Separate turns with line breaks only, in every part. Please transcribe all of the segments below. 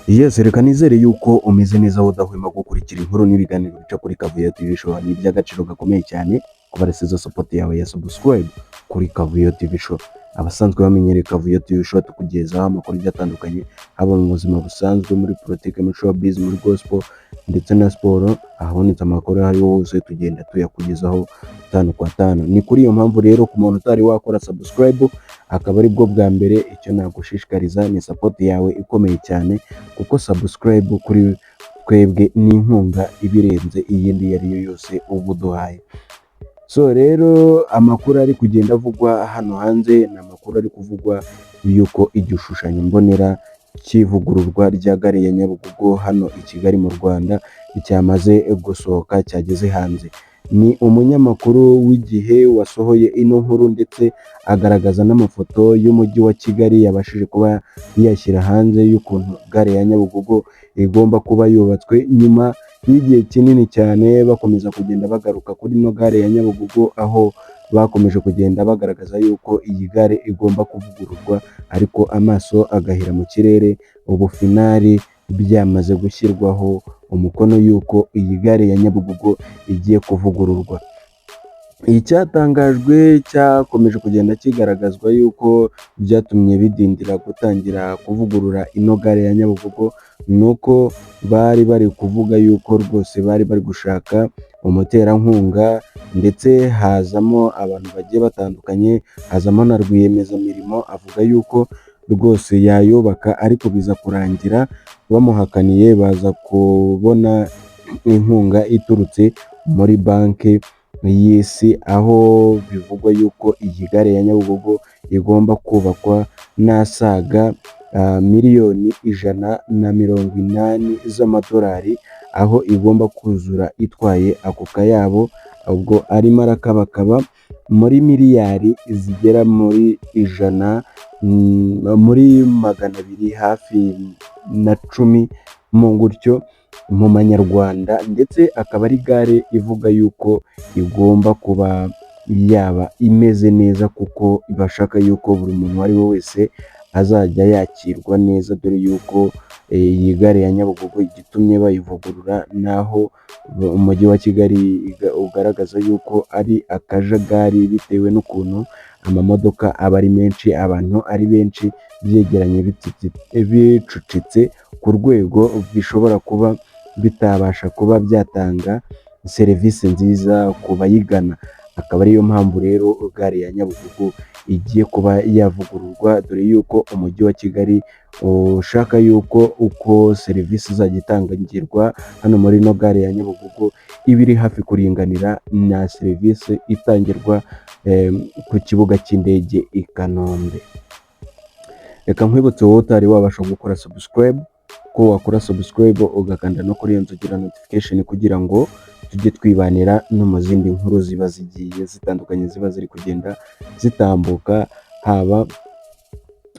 Yes, reka nizere yuko umeze neza wowe udahwema gukurikira inkuru n'ibiganiro bica kuri Kavuyo TV Show. Ni iby'agaciro gakomeye cyane kuba resizo support yawe ya subscribe kuri Kavuyo TV Show. Abasanzwe bamenyereye Kavuyo TV Show, tukugezaho amakuru agiye atandukanye, haba mu buzima busanzwe, muri politiki, muri showbiz, muri gospel ndetse na siporo. Ahabonetse amakuru ayo ariyo hose tugenda tuyakugezaho tanu kwa tanu. Ni kuri iyo mpamvu rero, ku muntu utari wakora subscribe akaba aribwo bwa mbere, icyo nagushishikariza ni support yawe ikomeye cyane, kuko subscribe kuri twebwe ni inkunga iba irenze iyindi iyo ari yo yose uba uduhaye. So rero, amakuru ari kugenda avugwa hano hanze ni amakuru ari kuvugwa yuko igishushanyo mbonera cy'ivugururwa rya gare ya Nyabugogo hano i Kigali mu Rwanda cyamaze gusohoka, cyageze hanze. Ni umunyamakuru w'Igihe wasohoye ino nkuru, ndetse agaragaza n'amafoto y'umujyi wa Kigali yabashije kuba yashyira hanze y'ukuntu gare ya Nyabugogo igomba kuba yubatswe, nyuma y'igihe kinini cyane bakomeza kugenda bagaruka kuri ino gare ya Nyabugogo, aho bakomeje kugenda bagaragaza yuko iyi gare igomba kuvugururwa, ariko amaso agahera mu kirere. Ubu finally byamaze gushyirwaho umukono yuko iyi gare ya Nyabugogo igiye kuvugururwa. Icyatangajwe cyakomeje kugenda kigaragazwa yuko byatumye bidindira gutangira kuvugurura ino gare ya Nyabugogo, ni uko bari bari kuvuga yuko rwose bari bari gushaka umuterankunga, ndetse hazamo abantu bagiye batandukanye, hazamo na rwiyemezamirimo avuga yuko rwose yayubaka, ariko biza kurangira bamuhakaniye, baza kubona inkunga iturutse muri Banki y'Isi, aho bivugwa yuko iyi gare ya Nyabugogo igomba kubakwa n'asaga miliyoni 180 z'amadolari, aho igomba kuzura itwaye ako kayabo, ubwo arimo arakabakaba muri miliyari zigera muri 100, muri 200 hafi na cumi mu gutyo mu manyarwanda. Ndetse akaba ari gare ivuga yuko igomba kuba yaba imeze neza, kuko bashaka yuko buri muntu uwo ari we wese azajya yakirwa neza, dore yuko iyi gare ya Nyabugogo igitumye bayivugurura naho umujyi wa Kigali ugaragaza yuko ari akajagari, bitewe n'ukuntu amamodoka aba ari menshi, abantu ari benshi, byegeranye, bicucitse ku rwego bishobora kuba bitabasha kuba byatanga serivisi nziza ku bayigana. Akaba ariyo mpamvu rero gare ya Nyabugogo igiye kuba yavugururwa, dore yuko umujyi wa Kigali ushaka yuko uko serivisi izajya itangirwa hano muri ino gare ya Nyabugogo iba iri hafi kuringanira na serivisi itangirwa ku kibuga cy'indege i Kanombe. Reka nkwibutse wowe utari wabasha gukora subscribe ko wakora subscribe, ugakanda no kuri iyo nzogera notification, kugira ngo tujye twibanira no mu zindi nkuru ziba zigiye zitandukanye, ziba ziri kugenda zitambuka, haba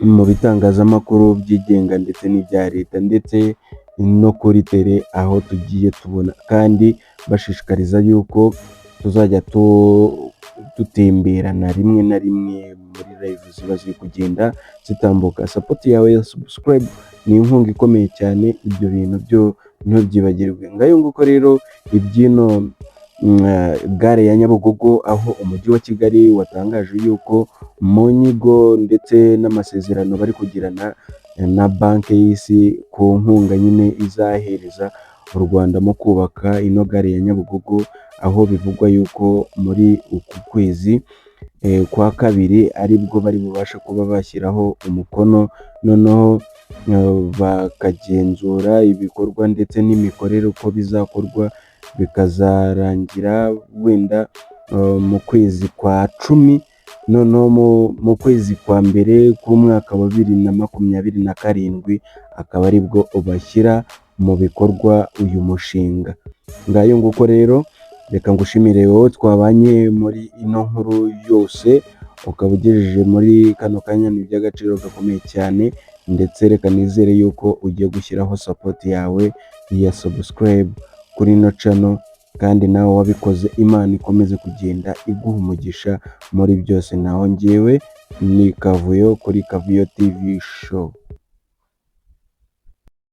mu bitangazamakuru byigenga ndetse n'ibya leta, ndetse no kuri tele, aho tugiye tubona kandi bashishikariza yuko tuzajya dutemberana rimwe na rimwe muri live ziba ziri kugenda zitambuka. Support yawe ya subscribe ni inkunga ikomeye cyane, ibyo bintu byo ntubyibagirwe. Ngayo nguko rero iby'ino gare ya Nyabugogo, aho umujyi wa Kigali watangaje yuko mu nyigo ndetse n'amasezerano bari kugirana na Banki y'Isi ku nkunga nyine izahereza u Rwanda mu kubaka ino gare ya Nyabugogo, aho bivugwa yuko muri uku kwezi kwa kabiri aribwo bari bubashe kuba bashyiraho umukono, noneho bakagenzura ibikorwa ndetse n'imikorere uko bizakorwa, bikazarangira wenda mu kwezi kwa 10, noneho mu kwezi kwa mbere k'umwaka wa 2027 akaba aribwo bashyira mu bikorwa uyu mushinga. Ngayo nguko rero, reka ngushimire wowe twabanye muri ino nkuru yose, ukaba ugejeje muri kano kanya, ni iby'agaciro gakomeye cyane, ndetse reka nizere yuko ugiye gushyiraho support yawe ya subscribe kuri ino channel, kandi nawe wabikoze Imana ikomeze kugenda iguha umugisha muri byose. Naho njyewe ni Kavuyo kuri Kavuyo TV Show.